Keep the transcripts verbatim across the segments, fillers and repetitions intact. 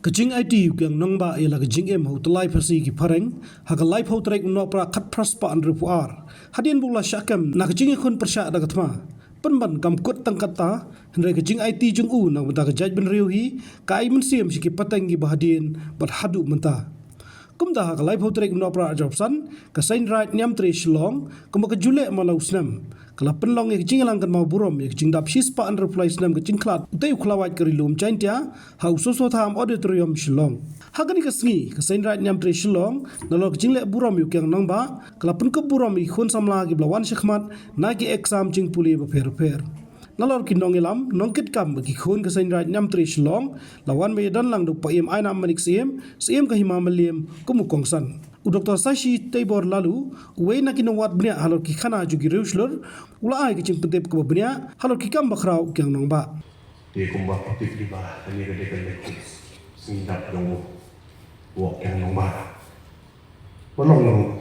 Ka jingaiti u Kiang Nangbah ïa la ka jingim ha u tyllai phasi ki phareng ha ka laiphew tarik u Nohprah khatphra spah hynriewphew ar, hadien ba u la shah kem na ka jingïakhun pyrshah da ka thma, pynban kam kut tang katta, hynrei ka jingaiti jong u na ka bynta ka jaitbynriew hi ka ai mynsiem sha ki pateng kiba hadien bad haduh mynta. Kumta ha ka laiphew tarik u Nohprah arphew san, ka Seiñ Raid Niamtre Shillong, kumba ka ju leh man la u snem, ka la pynlong ïa ka jingïalang kynmaw burom ïa ka jingdap shispah hynriewphew lai snem ka jingkhlad utei u khlawait ka Ri Lum Jaintia ha u Soso Tham Auditorium, Shillong. Ha kane ka sngi, ka Seiñ Raid Niamtre Shillong, nalor ka jingleh burom ïa u Kiang Nangbah, ka la pynkup burom ïa ki khun samla kiba la wan shakhmat na ki exam jingpule bapher bapher. Nalor ki nongïalam, nongkitkam bad ki khun ka Seiñ Raid Niamtre Shillong, la wan ban ïadon lang da u Paiem Ainam Manik Syiem, Syiem ka Hima Mylliem, kum u kongsan. U Doktor Shashi Teibor Laloo, uwei na ki nongwad bniah halor ki khana jong ki riewshlur, u la ai ka jingpyntip kaba bniah halor ki kam bakhraw u Kiang Nangbah. Te kumba phi tip lypa, kane ka dei ka lehkhuid sngi dap jong u, u Kiang Nangbah. Ba long ruh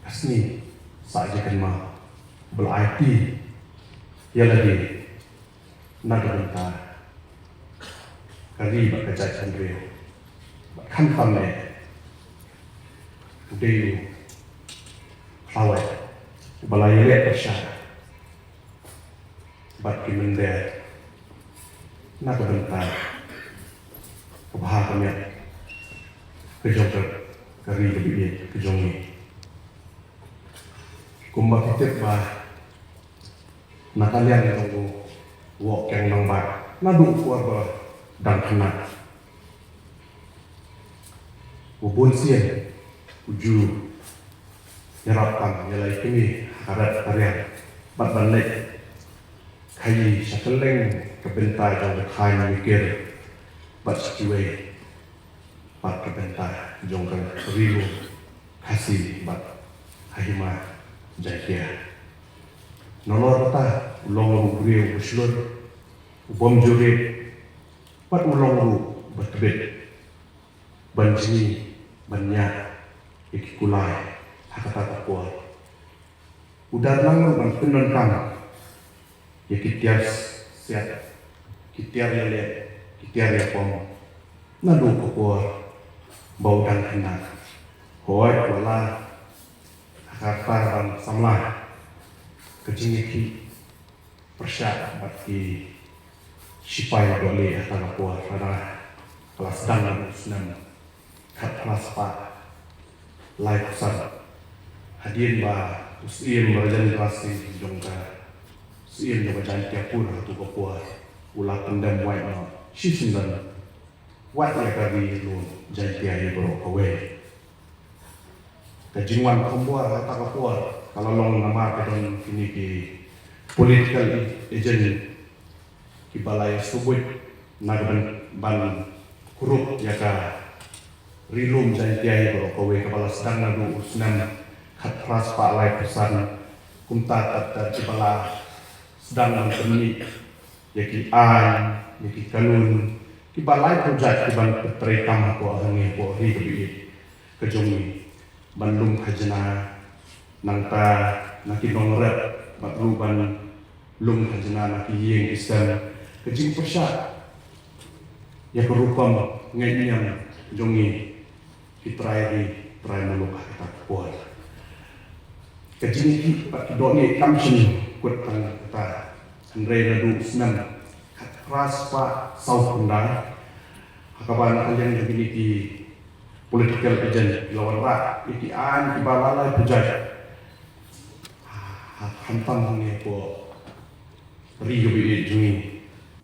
ka sngi sah jingkynmaw ba la aiti ïa lade na ka bynta ka ri bad ka jaitbynriew. Bad khamtam eh u dei u khlawait uba la ïaleh pyrshah bad ki mynder na ka bynta ka bha ka miat ka jong ka, ka ri kaba ïeit ka jong ngi. Kumba phi tip ba na ka liang jong u, u Kiang Nangbah, naduh u por ba dang khynnah, u bun sien u ju ïarap tam ïa la ki kmie ha ka rat ka riang bad ban leit khaii sha kylleng ka bynta jong ka thaiñ Mikir bad sha kiwei pat ka bynta jong ka Ri Lum Khasi bad ha Hima Jaintia. Nalor kata u long ruh u briew u shlur, u bym ju rit, bad u long ruh uba tbit ban jngi ban ñiah ïa ki kulai ha kata ka por. U dang nang ruh ban pyndonkam ïa ki tiar siat, ki tiar ïaleh, ki tiar ïapom naduh ka por ba u dang khynnah. Hooid, wat la ha ka rta ban samla ka jingïakhih pyrshah bad ki shipai dohlieh ha kata ka por, lada ka la sdang naduh u snem khatphra spah laiphew san, hadien ba u Syiem Rajendra Singh jong ka, Syiem jong ka Jaintiapur ha katu ka por, u la pyndem wait noh shisyndon wat ïa ka Ri Lum Jaintia hi baroh kawei. Ka jingwan thombor ha kata ka por ka la long namar ka don kine ki political agent kiba la ïa sngewbha na ka ban, ban kurup ïa ka Ri Lum Jaintia hi baroh kawei, kaba la sdang naduh u snem khatphra spah laiphew san. Kumta ter ter kiba la sdang ban pynmih ïa ki aiñ, ïa ki kanun kiba laiphew jait ki ban pyntreikam hapoh hangne hapoh ri kaba ïeit ka jong ngi, ban lum khajna nangta na ki nongrep, bad ruh ban lum khajna na ki ïing ki sem. Ka jingpyrshah ïa ka rukom ngeit niam jong ngi ki trai ri trai muluk ha kata ka por. Ka jingïakhih bad ki dohlieh kam shym kut tang kata, hynrei naduh u snem khatphra spah sawphew khyndai, ha kaba na ka liang jong kine ki political agent ki la wanrah ïa ki aiñ kiba la laiphew jait ha khamtam hangne hapoh ri kaba ïeit jong ngi.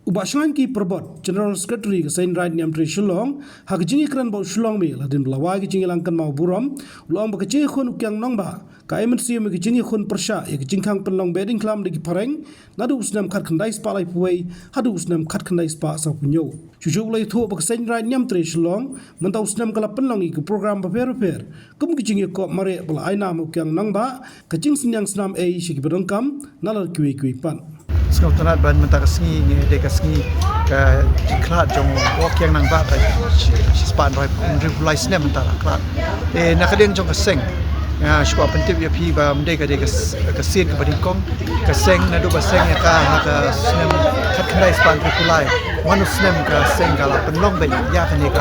U Bah Shangaiñki Pyrbot, General Secretary ka Seiñ Raid Niamtre Shillong, ha ka jingïakren bad u Shillong Mail hadien ba la wai ka jingïalang kynmaw burom, u la ong ba ka jingïakhun u Kiang Nangbah ka ai mynsiem ïa ka jingïakhun pyrshah ïa ka jingkhang pynlong behdeiñkhlam da ki phareng naduh u snem khatkhyndai spah laiphew wei haduh u snem khatkhyndai spah sawphew hynñiew. Shuh shuh u la ïathuh ba ka Seiñ Raid Niamtre Shillong mynta u snem ka la pynlong ïa ki program bapher bapher kum ka jingïakop mareh ba la ai nam ha u Kiang Nangbah, ka jingsynñiang snam ei sha kiba donkam, nalor kiwei kiwei pat. Sngewtynnat ba mynta ka sngi ngi dei ka sngi ka jingkhlad jong u Kiang Nangbah, ka shi, shispah hynriew, hynriewphew lai snem mynta la khlad. Te na ka liang jong ka seng, Nga shu kwah pyntip ïa phi ba mynta ka dei ka s- ka sien kaba nyngkong. Ka seng naduh ba seng ïa ka ha ka snem khatkhyndai spah hynriewphew lai. Wan u snem ka seng ka la pynlong beit ïa kane ka,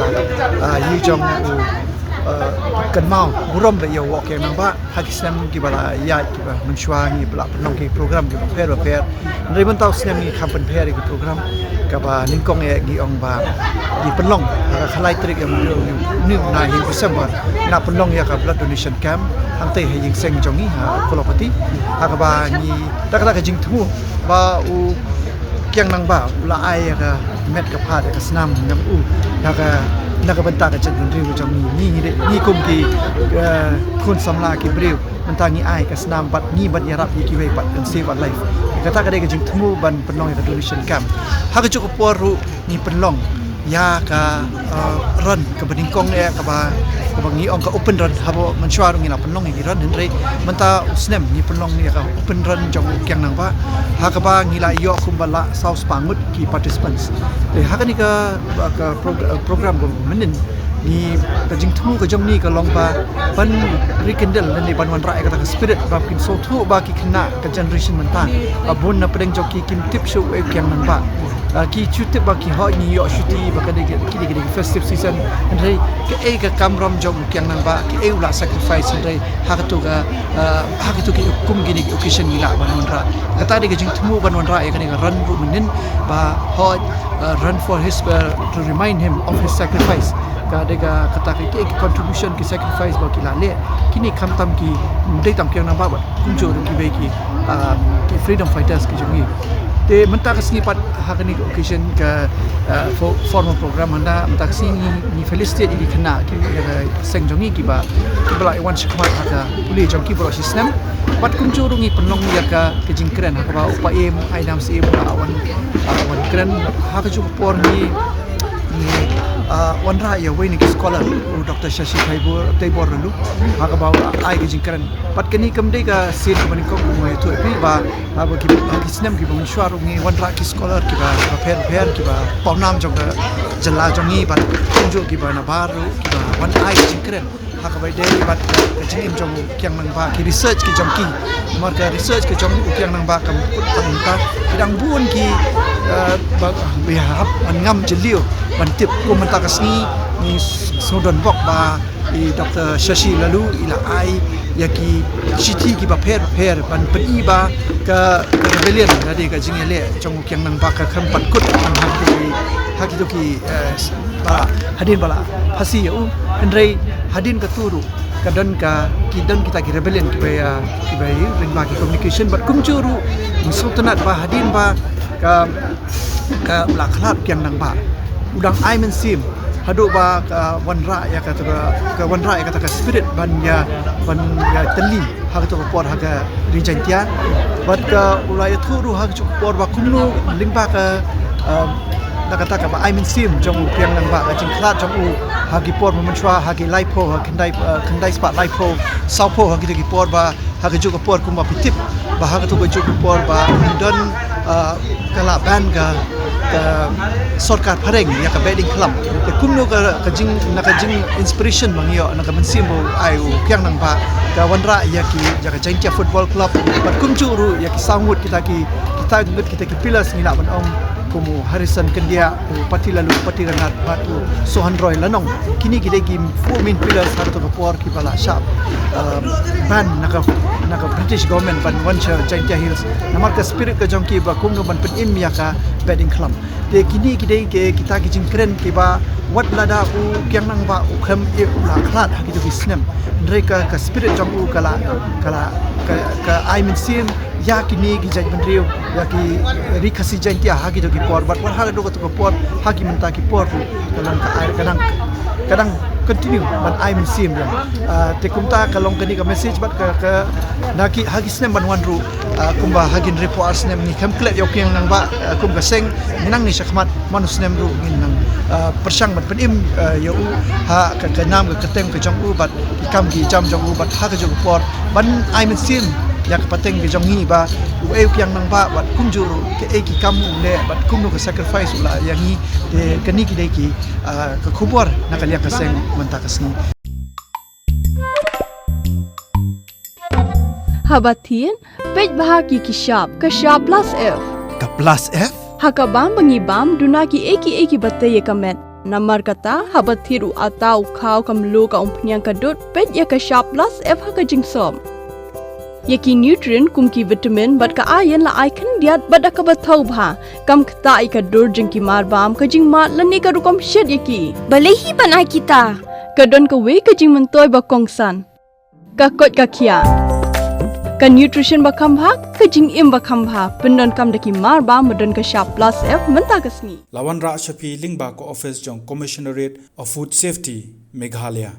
ah, ïing jong u, ah, kynmaw burom beit ïa u Woh Kiang Nangbah. Ha ki snem kiba la ïaid kiba mynshuwa ngi la pynlong ki program kiba pher ba pher. Hynrei mynta u snem ngi kham pynpher ïa ki program. Kaba nyngkong eh ngi ong ba ngi pynlong ha ka khatlai tarik ïa u, u, u, u, na hi December. Ngi la pynlong ïa ka blood donation camp hangtei ha ïing seng jong ngi ha Kolopati. Ha kaba ngi da kata ka jingthmu ba u Kiang Nangbah u la ai ïa ka met ka phad ïa ka snam na u na ka na ka bynta ka jaitbynriew jong ngi. Ngi ngi kum ki, eh, khun samla ki briew mynta ngi ai ka snam bad ngi ban ïarap ïa kiwei pat kan save a life. Kata ka dei ka jingthmu ban pynlong ïa ka donation camp. Ha kajuh ka por ruh ngi pynlong ïa ka, uh, run kaba nyngkong eh kaba kaba ngi ong ka open run. Haba mynshuwa ruh ngi la pynlong ïa ki run hynrei mynta u snem ngi pynlong ïa ka open run jong u Kiang Nangbah. Ha kaba ngi la ïoh kumba la saw spah ngut ki participants. Te ha kane ka, ka prog- program kaba mynnin ngi ka jingthmu ka jong ngi ka long ba ban rekindle lane ban wanrah ïa kata ka spirit ba kin sngewthuh ba ki khynnah ka generation mynta ba bun na pdeng jong ki kim tip shuh ïa u Kiang Nangbah. Ah, ki shu tip ba ki hoi ngi ïoh shuti ba ka dei ka dei ka dei ka festive season. Hynrei kaei ka kamram jong u Kiang Nangbah, kaei u la sacrifice hynrei ha katu ka, ah, ha katu ki kum kine ki occasion ngi lah ban wanrah. Kata dei ka jingthmu ban wanrah ïa kane ka run ruh mynnin ba hoi, ah, run for his, ah, to remind him of his sacrifice. Ka dei ka kata ka ki, ki contribution ki sacrifice ba ki la leh. Kine khamtam ki dei tam Kiang Nangbah bad kumjuh ruh kiwei ki, ah, ki freedom fighters ki jong ngi. Te mynta ka sngi pat ha kane ka occasion ka, ah, fo- formal program hynda mynta ka sngi ngi, ngi felicitate ïa ki khynnah ki, ah, seng jong ngi kiba kiba la wan shakhmat ha ka pule jong ki baroh shi snem. Bad kumjuh ruh ngi pynlong ïa ka ka jingkren ha kaba u Paiem Aïdam Syiem u la wan, ah, wan kren ha kajuh ka por ngi ngi, ah, wanrah ïa uwei na ki scholar u Doctor Shashi Teibor Teibor Ralu ha kaba u la ai ka jingkren. Bad kane kam dei ka sien kaba nyngkong kumba nga ïathuh ïa phi ba ha ba ki ha ki snem kiba mynshuwa ruh ngi wanrah ki scholar kiba kiba pher pher kiba pawnam jong ka jylla jong ngi bad kumjuh kiba na bar ruh kiba wan ai ka jingkren ha kaba ïadei bad ka jingim jong u Kiang Nangbah, ki research ki jong ki. Namar ka research ka jong u Kiang Nangbah kam put tang mynta ki dang bun ki, eh, ba ba hap ban ngam jylliew ban tip. Kum mynta ka sngi ngi sngewdon bok ba i Doctor Shashi Lalu i la ai ïa ki shithi kiba pher pher ban pyni ba ka, ka rebellion lane ka jingïaleh jong u Kiang Nangbah ka khlem pat kut ha kito ki, ha kito ki, eh, ba la hadien ba la phasi ïa u. Hynrei hadien katu ruh ka don ka ki don kita ki rebellion kiba ïa kiba ïa lyngba ki communication bad kumjuh ruh ngi sngewtynnat ba hadien ba ka ka u la khlad Kiang Nangbah u dang ai mynsiem haduh ba ka wanrah ïa kata ka ka wanrah ïa kata ka spirit ban ïa ban ïa tylli ha kata ka por ha ka Ri Jaintia. Bad ka u la ïathuh ruh ha ka juh ka por ba kumno lyngba ka, um, na kata kaba ai mynsiem jong u Kiang Nangbah ka jingkhlad jong u ha ki por mynshuwa ha ki laiphew ha khyndai, uh, khyndai spah laiphew sawphew ha kita ki por ba ha ka juh ka por kumba phi tip ba ha katu ka juh ka por ba don, uh, ka la ban ka ka sorkar phareng ïa ka behding khlam. Te kumno ka ka jing na ka jing inspiration ba ngi ïoh na ka mynsiem ba u ai u Kiang Nangbah ka wanrah ïa ki ïa ka Jaintia Football Club bad kumjuh ruh ïa ki saw ngut kita ki kita ngut kita ki pillars ngi lah ban ong kum u Harrison Kyndiah, u Pati Lalu, Pati Ranat bad u Sohan Roy Lanong. Kine ki dei ki four main pillars ha katu ka por kiba la shah, uh, ban na ka na ka British government ban wan sha Jaintia Hills. Namar ka spirit ka jong ki ba kumno ban pynim ïa ka behding khlam. Te kine ki dei ki kita ki jingkren kiba wat lada u Kiang Nangbah u khlem ïa u la khlad ha kito ki snem. Hynrei ka ka spirit jong u ka la ka la ka ka ai mynsiem ïa kine ki jaitbynriew ïa ki Ri Khasi Jaintia ha kito ki por bad wat ha kito ki por ha ki mynta ki por ruh ka long ka ai ka dang ka dang continue ban ai mynsiem ïa. Ah, te kumta ka long kane ka message bad ka ka na ki ha ki snem ban wan ruh, ah, kumba ha kin repo ar snem ngi khlem klet ïa u Kiang Nangbah, ah, kum ka seng ngi nang ngi shakhmat man u snem ruh ngin nang, ah, pyrshang ban pynim, ah, ïa u ha ka ka nam ka kyrteng ka jong u bad ki kam ki jam jong u bad ha ka jong u por ban ai mynsiem ïa ka pateng ka jong ngi ba u ei u Kiang Nangbah bad kumjuh ruh ka ei ki kam u leh bad kumno ka sacrifice u la ïa ngi. Te kane ki dei ki, ah, ka khubor na ka liang ka seng mynta ka sngi. Haba thied, peit bha ki ki shap, ka shap plus F. Ka plus F? Ha ka bam ba ngi bam, duna ki ei ki ei kiba tei ïa ka met. Namar kata, haba thied u atta, u khaw, ka mluh, ka umphniang, ka dud, peit ïa ka shap plus F ha ka jingsop. Ïa ki nutrient kum ki vitamin bad ka iron la ai khyndiat bad da kaba thaw bha. Kam ktah ïa ka dur jong ki mar bam, ka jingmad lane ka rukom shet ïa ki. Balei hi ban ai kita? Ka don kawei ka jingmyntoi ba kongsan. Ka koit ka khiah. Ka nutrition ba kham bha, ka jingim ba kham bha. Pyndonkam da ki mar bam ba don ka shap plus F mynta ka sngi. La wanrah sha phi lyngba ka office jong Commissionerate of Food Safety, Meghalaya.